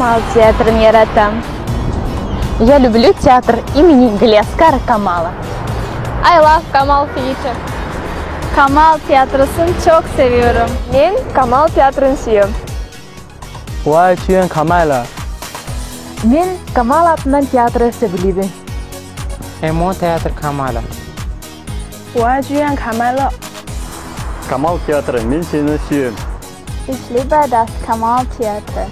Камал театрын яратам. Я люблю театр имени Галиаскара Камала. I love Kamal Theatre. Kamal tiyatrosunu çok seviyorum. Men Камал театрын сүйөм. 我爱剧院卡麦了。 Мин Камал аатынан театры сөбүлүүбүн. Aime театр Камала. 我爱剧院卡麦乐。 Камал театры, мин сине сөям. Ich liebe das Kamal Theater.